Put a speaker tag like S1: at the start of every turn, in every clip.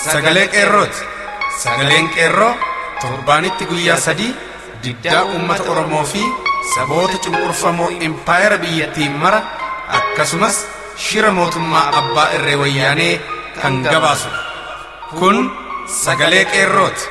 S1: sagalee qeerrooti. Sagaleen qeerroo torbaanitti guyyaa 3 diddaa uummata Oromoo fi saboota cunqurfamoo impaayera biyyattii mara akkasumas shira mootummaa abbaa irree wayyaanee kan gabaasudha. Kun sagalee qeerrooti.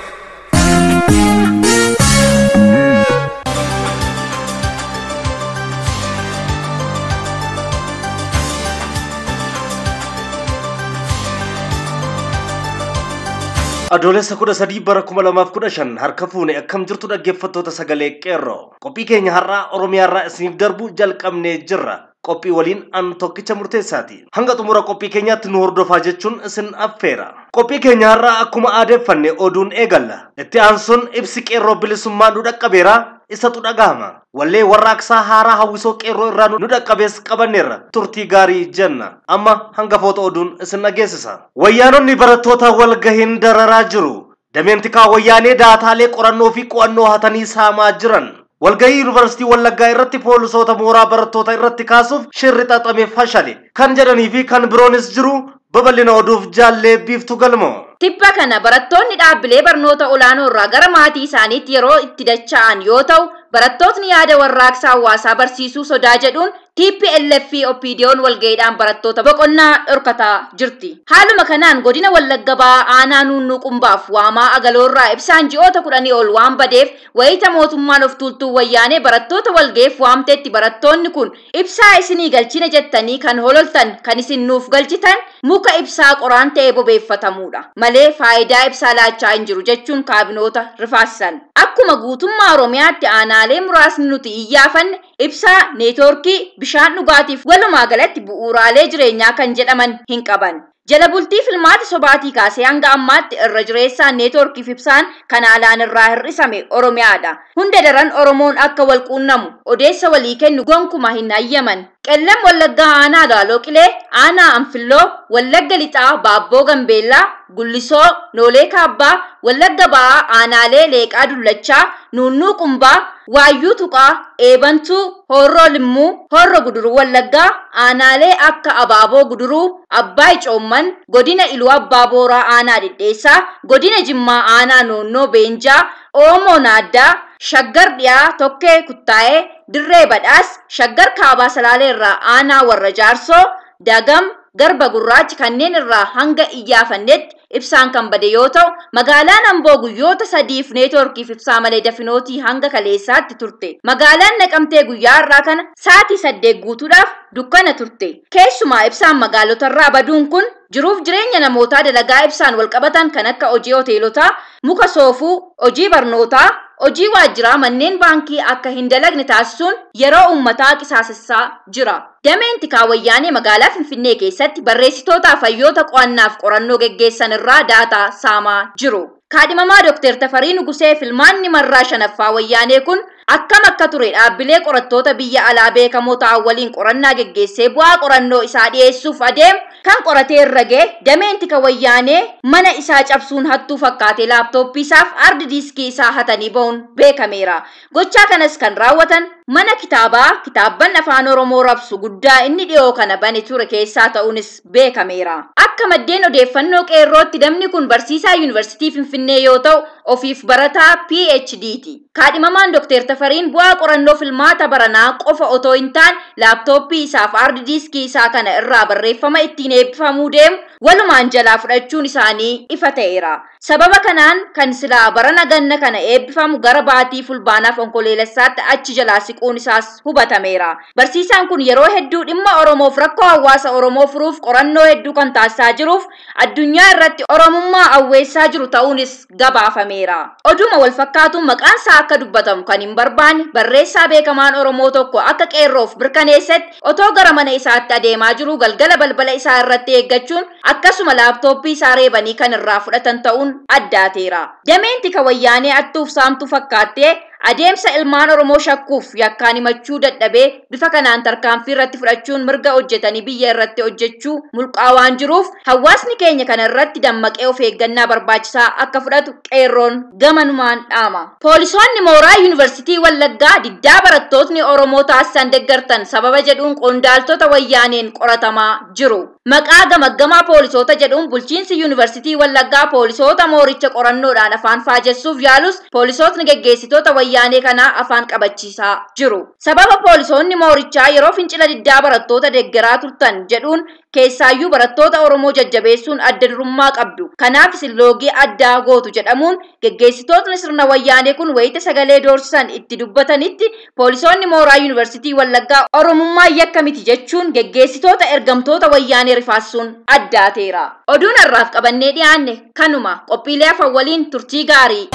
S2: Adoolessa 13 bara 2015 harka fuune akkam jirtu dhaggeeffattoota sagalee qeerroo. Qophii keenya har'aa Oromiyaarraa isiniif darbu jalqabnee jirra. Qophii waliin an tokkicha murteessaati. Hanga xumura qophii keenyaatti nu hordofaa jechuun isin affeera. Qophii keenya har'aa akkuma aadeeffanne oduun eegalla. Itti aansuun ibsi qeerroo bilisummaa nu dhaqqabeera. Isatu dhagahama. Wallee warraaqsaa haaraa hawwisoo qeerroo irraa nu dhaqqabees qabanneerra. Turtii gaarii jenna. Amma hangafoota oduun isin dhageessisa. Wayyaanonni barattoota walgahiin dararaa jiru. Dameen tikaa wayyaanee daataalee qorannoo fi qo'annoo hatanii saamaa jiran. Walgahii yuunivarsiitii Wallaggaa irratti poolisoota mooraa barattoota irratti kaasuuf shirri xaxame fashale. Kan jedhanii fi kan biroonis jiru babal'ina oduuf jaallee biiftuu galmoo.
S3: Tibba kana barattoonni dhaabbilee barnoota olaanoo irraa gara maatii isaaniitti yeroo itti dacha'an yoo ta'u, barattootni yaada warraaqsaa hawaasaa barsiisuu sodaa jedhuun TPLF fi OPDO'n walga'iidhaan barattoota boqonnaa dhorkataa jirti. Haaluma kanaan godina Wallagga Bahaa aanaa Nuunnuu Qumbaaf waamaa agaloorraa ibsaan ji'oota 10 ol waan badeef wayita mootummaan of tuultuu wayyaanee barattoota walga'iif waamteetti barattoonni kun ibsaa isinii galchina jettanii kan hololtan kan isin nuuf galchitan muka ibsaa qoraan ta'ee bobeeffatamudha. Malee faayidaa ibsaa laachaa hin jiru jechuun kaabinoota rifaasisan. Akkuma guutummaa Oromiyaatti aanaalee muraasni nuti iyyaafanne ibsaa, neetwoorkii, bishaan dhugaatiif walumaa galatti bu'uuraalee jireenyaa kan jedhaman hin qaban. Jala bultii filmaata sobaatii kaasee hanga ammaatti irra jireessaan neetwoorkiif ibsaan kan haalaan irraa hir'isame Oromiyaadha. Hunda daran Oromoon akka wal quunnamu odeessa walii kennu gonkuma hin ayyaman. Qellam Wallaggaa aanaa Laaloo Qilee, aanaa Anfilloo, Wallagga Lixaa, Baabboo Gambeellaa, Gullisoo, Noolee Kaabbaa, Wallagga Ba'aa, aanaalee Leeqaa Dullachaa, Nuunnuu Qumbaa, Waayyuu Tuqaa, Eebantuu, Horroo Limmuu, Horroo Guduruu Wallaggaa, aanaalee akka Abaaboo Guduruu, Abbaay Coomman, Godina Iluu Abbaa Booraa aanaa Dhidheessaa, Godina Jimmaa aanaa Noonnoo Beenjaa, Oomoo Naaddaa, Shaggar Dhiyaa Tokkee Kuttaa'ee, Dirree Badhaas, Shaggar Kaabaa Salaalee irraa aanaa Warra Jaarsoo, Dagam, Garba Gurraachi kanneen irraa hanga iyyaafannetti ibsaan kan bade yoo ta'u, magaalaan Amboo guyyoota 3f neetwoorkiif ibsaa malee dafinootii hanga kaleessaatti turte. Magaalaan Naqamtee guyyaa har'aa kana sa'aatii 8 guutuudhaaf dukkana turte. Keessumaa ibsaan magaalotarraa baduun kun jiruuf jireenya namootaa dalagaa ibsaan walqabatan kan akka hojii hoteelotaa, muka soofuu, hojii barnootaa, hojii waajjiraa manneen baankii akka hin dalagne taasisuun yeroo uummataa qisaasessaa jira. Dameen tikaa wayyaanee magaalaa Finfinnee keessatti barreessitootaa hayyoota qo'annaaf qorannoo geggeessan irraa daataa saamaa jiru. Kaadhimamaa Dr. Tafarii Nugusee filmaanni marraa 5ffaa wayyaanee kun akkam akka ture dhaabbilee qorattoota biyya alaa beekamoo ta'an waliin qorannaa geggeessee bu'aa qorannoo isaa dhiyeessuuf adeemu kan qoratee irra ga'e dameen tika wayyaanee mana isaa cabsuun hattuu fakkaatee laaptooppii isaaf hard diiskii isaa hatanii ba'uun beekameera. Gochaa kanas kan raawwatan mana kitaabaa kitaabban afaan Oromoo rabsu guddaa inni dhiyoo kana bane ture keessaa ta'uunis beekameera. Akka maddeen odeeffannoo qeerrootti namni kun barsiisaa yuunivarsiitii Finfinnee yoo ta'u ofiif barataa PhDti. Kaadhimamaan Dr. Tafariin bu'aa qorannoo filmaata baranaa qofa otoo hin taane laaptooppii isaaf hard diiskii isaa kana irraa barreeffama ittiin eebbifamuu deemu walumaan jalaa fudhachuun isaanii ifa ta'eera. Sababa kanaan kan silaa barana ganna kana eebbifamu gara baatii fulbaanaaf onkoleelessaatti achi jalaa siquun isaas hubatameera. Barsiisaan kun yeroo hedduu dhimma Oromoof rakkoo hawaasa Oromoo furuuf qorannoo hedduu kan taasisaa jiruuf addunyaa irratti Oromummaa awweessaa jiru ta'uunis gabaafameera. Oduma wal fakkaatuun maqaan isaa akka dubbatamu kan hin barbaanne barreessaa beekamaan Oromoo tokko akka qeerroof mirkaneessetti otoo gara mana isaatti adeemaa jiru galgala balbala isaa irratti eeggachuun akkasuma laaptooppii isaa reebanii kan irraa fudhatan ta'uun addaateera. Dameen tika wayyaanee attuuf saamtuu fakkaattee adeemsa ilmaan Oromoo shakkuuf yakkaan himachuu dadhabee bifa kanaan tarkaanfii irratti fudhachuun mirga hojjetanii biyya irratti hojjechuu mulqaa waan jiruuf hawaasni keenya kana irratti dammaqee of eeggannaa barbaachisaa akka fudhatu qeerroon gamanumaan dhaama. Poolisoonni mooraa yuunivarsiitii Wallaggaa diddaa barattootni Oromoo taasisan deeggartan sababa jedhuun qondaaltota wayyaaneen qoratamaa jiru. Maqaa gamaggamaa poolisoota jedhuun bulchiinsi Yuunivarsiitii Wallaggaa poolisoota mooricha qorannoodhaan afaan faajessuuf yaalus poolisootni geggeessitoota wayyaanee kanaa afaan qabachiisaa jiru. Sababa poolisoonni moorichaa yeroo fincila diddaa barattoota deeggaraa turtan jedhuun keessaayyuu barattoota Oromoo jajjabeessuun adda durummaa qabdu. Kanaaf isin loogii addaa gootu jedhamuun geggeessitootni sirna wayyaanee kun wayita sagalee doorsisan itti dubbatanitti poolisoonni mooraa Yuunivarsiitii Wallaggaa Oromummaa yakka miti jechuun geggeessitoota ergamtoota wayyaanee rifaasisuun addaateera. Oduun har'aaf qabannee dhiyaanne kanuma. Qophiilee hafan waliin turtii gaarii.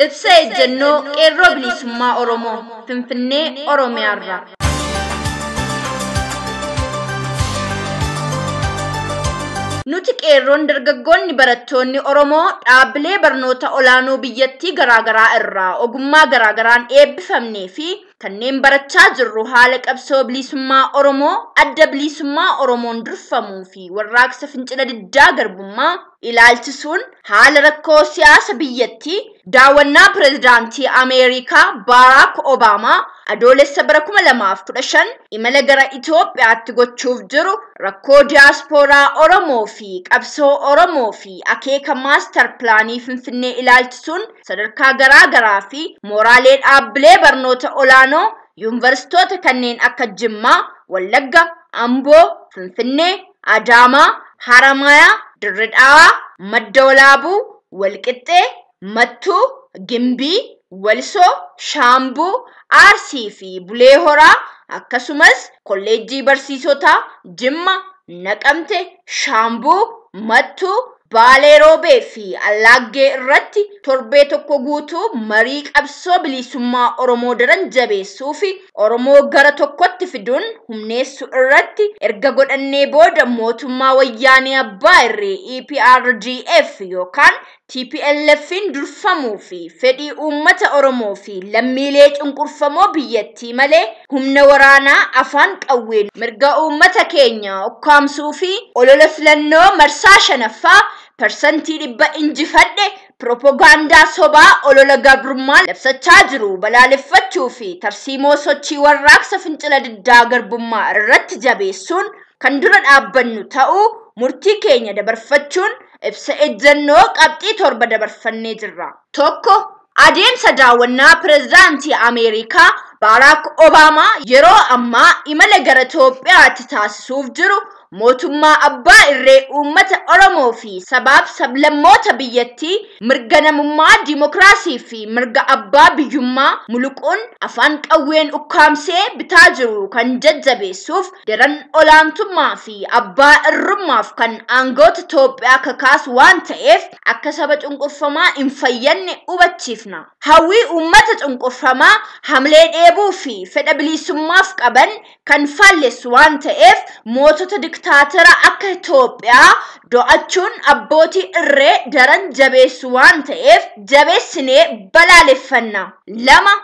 S3: Ibsa ejjennoo Qeerroo Bilisummaa Oromoo Finfinnee Oromiyaarraa. Nuti qeerroon dargaggoonni barattoonni Oromoo dhaabbilee barnoota olaanoo biyyattii garaagaraa irraa ogummaa garaagaraan eebbifamnee fi kanneen barachaa jirru haala qabsoo bilisummaa Oromoo adda bilisummaa Oromoon durfamuu fi warraaqsa fincila diddaa garbummaa ilaalchisuun haala rakkoo siyaasa biyyattii daawwannaa pirezidaantii Ameerikaa Baaraak Obaamaa adoolessa bara 2015 imala gara Itoophiyaatti gochuuf jiru rakkoo diyaaspooraa Oromoo fi qabsoo Oromoo fi akeeka maastar pilaanii Finfinnee ilaalchisuun sadarkaa garaagaraa fi mooraalee dhaabbilee barnoota olaanoo yuunivarsiitoota kanneen akka Jimmaa, Wallagga, Amboo, Finfinnee, Adaamaa, Haramayaa, Dirre Dhawaa, Madda Walaabuu, Walqixxee, Mattuu, Gimbii, Walisoo, Shaambuu, Arsii fi Bulee Horaa akkasumas kolleejjii barsiisotaa Jimma, Naqamte, Shaambuu, Mattuu, Baalee Roobee fi Allaaggee irratti torbee tokko guutuu marii qabsoo bilisummaa Oromoo daran jabeessuu fi Oromoo gara tokkotti fiduun humneessuu irratti erga godhannee booda mootummaa wayyaanee abbaa irree EPRDF yookaan TPLF'n durfamuu fi fedhii uummata Oromoo fi lammiilee cunqurfamoo biyyattii malee humna waraanaa afaan qawween mirga uummata keenya ukkaamsuu fi olola filannoo marsaa shanaffaa 100% injifadhe piroopagaandaa sobaa olola gabrummaa labsachaa jiru balaaleffachuu fi tarsiimoo sochii warraaqsa fincila diddaa garbummaa irratti jabeessuun kan dura dhaabbannu ta'uu murtii keenya dabarfachuun ibsa ejjennoo qabxii 7 dabarfannee jirra. 1. Adeemsa daawwannaa pirezidaantii Ameerikaa Baaraak Obaamaa yeroo ammaa imala gara Itoophiyaatti taasisuuf jiru mootummaa abbaa irree uummata Oromoo fi sabaaf sablammoota biyyattii mirga namummaa dimookiraasii fi mirga abbaa biyyummaa muluquun afaan qawween ukkaamsee bitaa jiru kan jajjabeessuuf daran olaantummaa fi abbaa irrummaaf kan aangoota Itoophiyaa kakaasu waan ta'eef akka saba cunqurfamaa hin fayyanne hubachiifna. Hawwii uummata cunqurfamaa hamlee dheebuu fi fedha bilisummaaf qaban kan faallessu waan ta'eef mootota diktaatara akka Itoophiyaa do'achuun abbootii irree daran jabeessu waan ta'eef jabeessinee balaaleffanna. 2.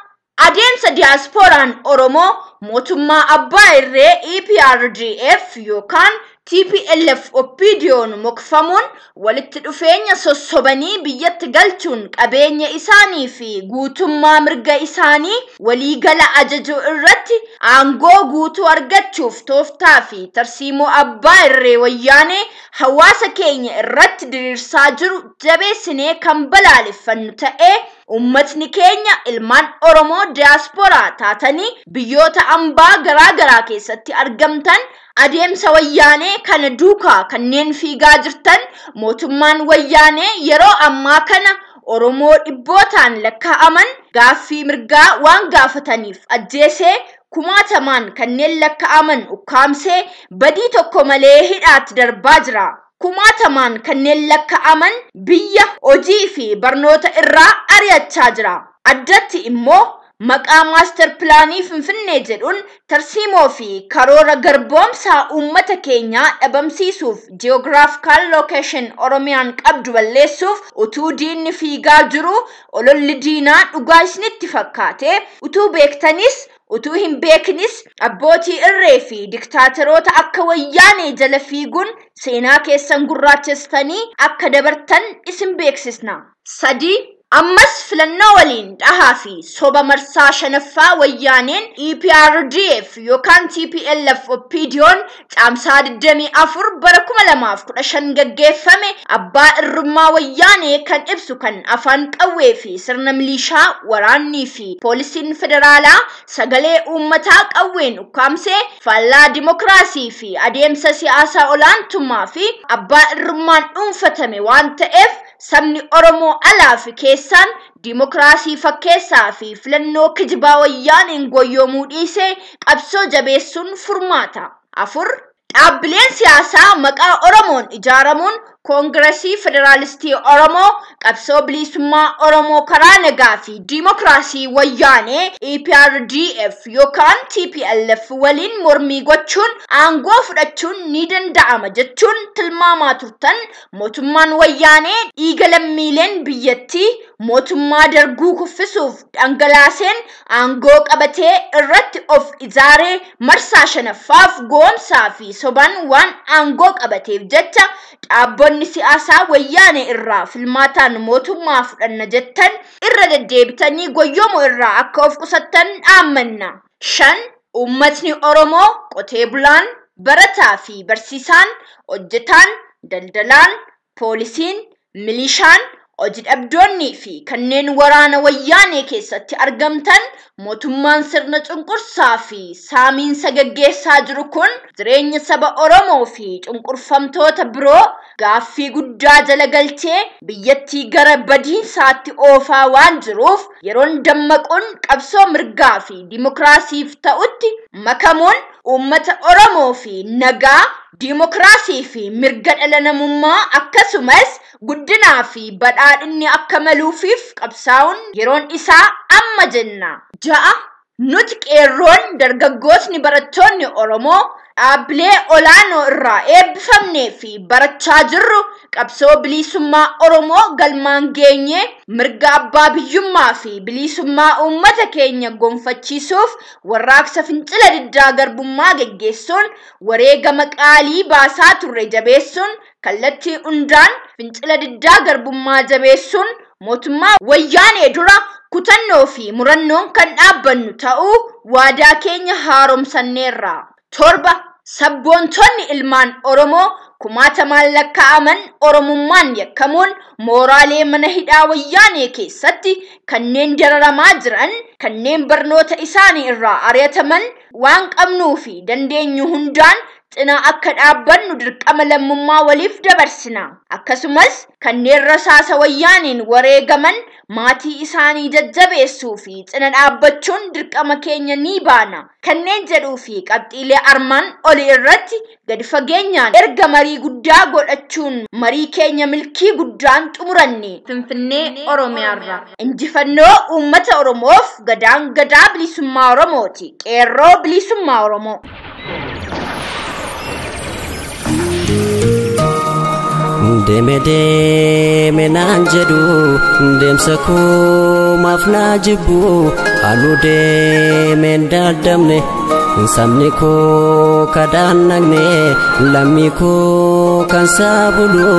S3: Adeemsa diyaaspooraan Oromoo mootummaa abbaa irree EPRDF yookaan TPLF OPDO'n mokfamuun walitti dhufeenya sossobanii biyyatti galchuun qabeenya isaanii fi guutummaa mirga isaanii waliigala ajajuu irratti aangoo guutuu argachuuf tooftaa fi tarsiimoo abbaa irree wayyaanee hawaasa keenya irratti diriirsaa jiru jabeessinee kan balaaleffannu ta'ee uummatni keenya ilmaan Oromoo diyaasporaa taatanii biyyoota ambaa garaagaraa keessatti argamtan adeemsa wayyaanee kana duukaa kanneen fiigaa jirtan mootummaan wayyaanee yeroo ammaa kana Oromoo dhibbootaan lakkaa'aman gaaffii mirgaa waan gaafataniif ajjeesee kumaatamaan kanneen lakkaa'aman ukkaamsee badii tokko malee hidhaatti darbaa jira. Kumaatamaan kanneen lakkaa'aman biyya hojii fi barnoota irraa ari'achaa jira. Addatti immoo maqaa maastar pilaanii Finfinnee jedhuun tarsiimoo fi karoora garboomsaa uummata keenyaa dhabamsiisuuf ji'oogiraafikaal lookeeshin Oromiyaan qabdu balleessuuf utuu diinni fiigaa jiru ololli diinaa dhugaa isinitti fakkaate utuu beektanis utuu hin beeknis abbootii irree fi diktaatoroota akka wayyaanee jala fiiguun seenaa keessan gurraachessitanii akka dabartan isin beeksisna. 3.
S4: Ammas filannoo waliin dhahaa fi soba marsaa shanaffaa wayyaaneen EPRDF yookaan TPLF OPDO'n caamsaa 24 bara 2015 gaggeeffame abbaa irrummaa wayyaanee kan ibsu kan afaan qawwee fi sirna milishaa waraannii fi poolisiin federaalaa sagalee uummataa qawween ukkaamsee faallaa dimokiraasii fi adeemsa siyaasaa olaantummaa fi abbaa irrummaan dhuunfatame waan ta'eef sabni Oromoo alaa fi keessaan dimokiraasii fakkeessaa fi filannoo kijibaa wayyaaniin goyyoomuu dhiisee qabsoo jabeessuun furmaata. 4. Dhaabbileen siyaasaa maqaa Oromoon ijaaramuun Koongiresii Federaalistii Oromoo qabsoo bilisummaa Oromoo karaa nagaa fi dimokiraasii wayyaanee EPRDF yookaan TPLF waliin mormii gochuun aangoo fudhachuun ni danda'ama jechuun tilmaamaa turtan mootummaan wayyaanee dhiiga lammiileen biyyattii mootummaa darguu kuffisuuf dhangalaaseen aangoo qabatee irratti of ijaaree marsaa shanaffaaf goomsaa fi sobaan waan aangoo qabateef jecha dhaabbonni siyaasaa wayyaane irraa filmaataan mootummaa fudhanna jettan irra deddeebitanii goyyoomu irraa akka of qusattan dhaammanna. 5. Uummatni Oromoo qotee bulaan, barataa fi barsiisaan, hojjetaan, daldalaan, poolisiin, milishaan, hojii dhabdoonni fi kanneen waraana wayyaanee keessatti argamtan mootummaan sirna cunqursaa fi saamiinsa gaggeessaa jiru kun jireenya saba Oromoo fi cunqurfamtoota biroo gaaffii guddaa jala galchee biyyattii gara badiinsaatti oofaa waan jiruuf yeroon dammaquun qabsoo mirgaa fi dimokiraasiif ta'utti makamuun uummata Oromoo fi nagaa dimokiraasii fi mirga dhala namummaa akkasumas guddinaa fi badhaadhinni akka maluufiif qabsaa'uun yeroon isaa amma jenna. 6. Nuti qeerroon dargaggootni barattoonni Oromoo dhaabbilee olaanoo irraa eebbifamnee fi barachaa jirru qabsoo bilisummaa Oromoo galmaan geenye mirga abbaa biyyummaa fi bilisummaa uummata keenya gonfachiisuuf warraaqsa fincila diddaa garbummaa geggeessuun wareegama qaalii baasaa turre jabeessuun kallattii hundaan fincila diddaa garbummaa jabeessuun mootummaa wayyaanee dura kutannoo fi murannoon kan dhaabbannu ta'uu waadaa keenya haaromsanneerra. 7. Sabboontonni ilmaan Oromoo kumaatamaan lakkaa'aman Oromummaan yakkamuun mooraalee mana hidhaa wayyaanee keessatti kanneen dararamaa jiran kanneen barnoota isaanii irraa ari'ataman waan qabnuu fi dandeenyu hundaan cinaa akka dhaabbannu dirqama lammummaa waliif dabarsina. Akkasumas kanneen rasaasa wayyaaniin wareegaman maatii isaanii jajjabeessuu fi cina dhaabbachuun dirqama keenya ni baana. Kanneen jedhuu fi qabxiilee armaan olii irratti gadi fageenyaan erga marii guddaa godhachuun marii keenya milkii guddaan xumuranne Finfinnee Oromiyaarraa. Injifannoo uummata Oromoof gadaan gadaa bilisummaa Oromooti. Qeerroo bilisummaa Oromoo.
S5: Deeme deeme naan jedhu deemsa koo maaf naa jibbu halluu deemeen daadamne sabni koo kadhaan naqne lammii koo kan saabulu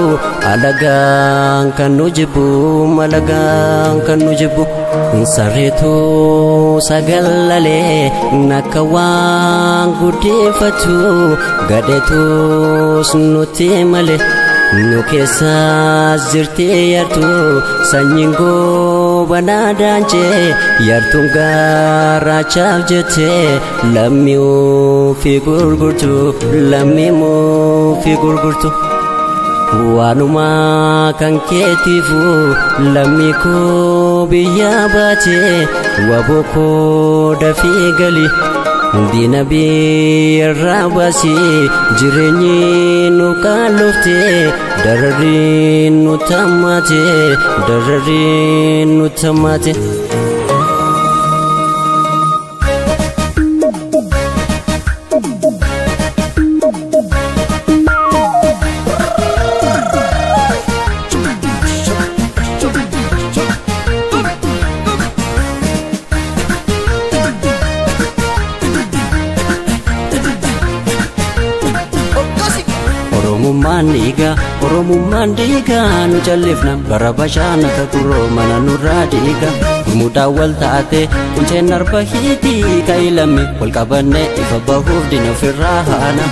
S5: alagaan kan nu jibbu alagaan kan nu jibbu sarreetu sagallalee nakka waan guddifatu gadheetus nutti malee. Nu keessaas jirti yartu sanyiin goobanaa daanjee yartuun gaaraachaaf jettee lammii ofii gurgurtu lammii ofii gurgurtu. Waanuma kan keetiifu lammii koo biyya baatee waboo koo dafii gali. Diina biirraa baasii jireenyi nu kaalofte dararri nu tammaate dararri nu tammaate. Oromummaan dhiiga, Oromummaan dhiiga, nu callifna bara bashaana kakuroo mana nurraa dhiiga. Gurmuudhaan wal taate qunceen arba hiitii ka'ilammi wal qabanne ifa bahuuf dina ofirraa haana.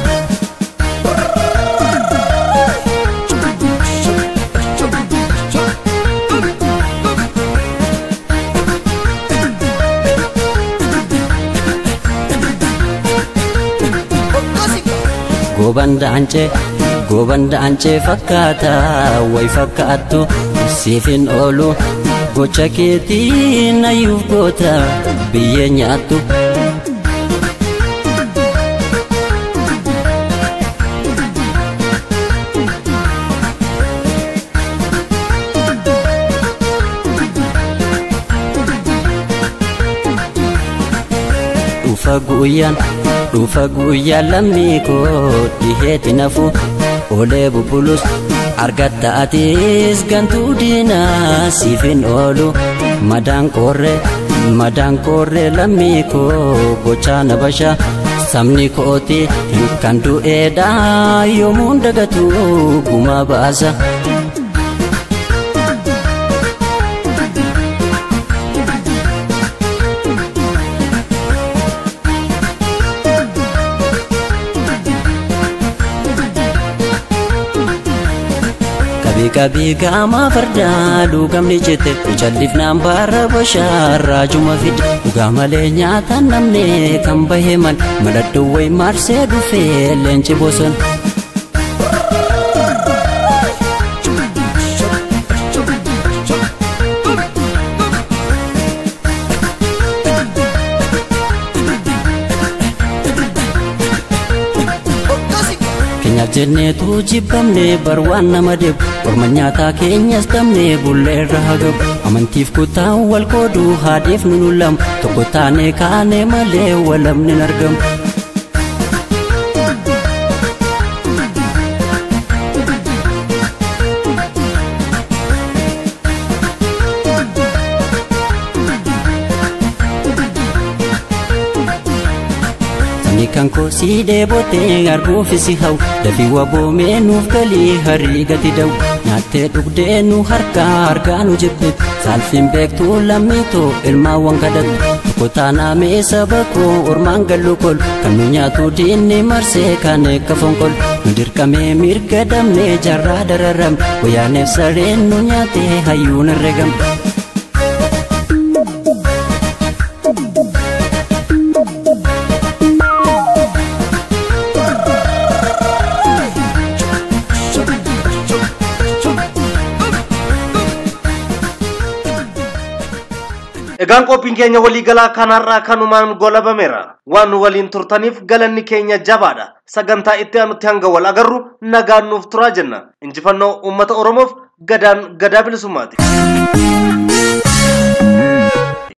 S5: Goban daancee fakkaata way fakkaattu siifin oolu gocha keetiin ayyuuf goota biyyee nyaattu. Dhufa guyyaan lammii koo dhiheeti nafu olee bubbulus argatta atis gantuu diinaa siifin oolu madaan koorree lammii koo gochaa na basha sabni kooti kan du'eedha yoomuun dagatu gumaa baasa. Qabii gaamaa fardaa luugamni jette jal'ifnaan baara bashaarraa juma fide dhugaa malee nyaata namni kan bahe man madadhu wayi marsee dhufee leenci boson. Keenyaaf jenneetu jibbamne bar waan nama deebu orma nyaataa keenyas dhabne bulleerra hagabu amantiif kutaan wal qooduu haadhiif nu lulamu tokko taane kaane malee walamni hin argamu. Kan koo si dheebotee arguuf si hawu dafii waboomee nuuf galii harii gadi da'u nyaattee dhugdee nu harkaa harkaa nu jibbitu saalfiin beektuu lammiitoo ilmaawwan kadhatu tokko taanaa mee saba koo ormaan gallu kolu kan nu nyaatu diinni marsee kan eekka fonqolu nu dirqamee mirga damnee jarraa dararamne wayyaaneef sareen nu nyaatee hayyuun herregamne.
S2: Egaan qophiin keenya waliigalaa kanarraa kanumaan golabameera. Waan waliin turtaniif galanni keenya jabaadha. Sagantaa itti aanutti hanga wal agarru nagaan nuuf turaa jenna. Injifannoo uummata Oromoof gadaan gadaa bilisummaati.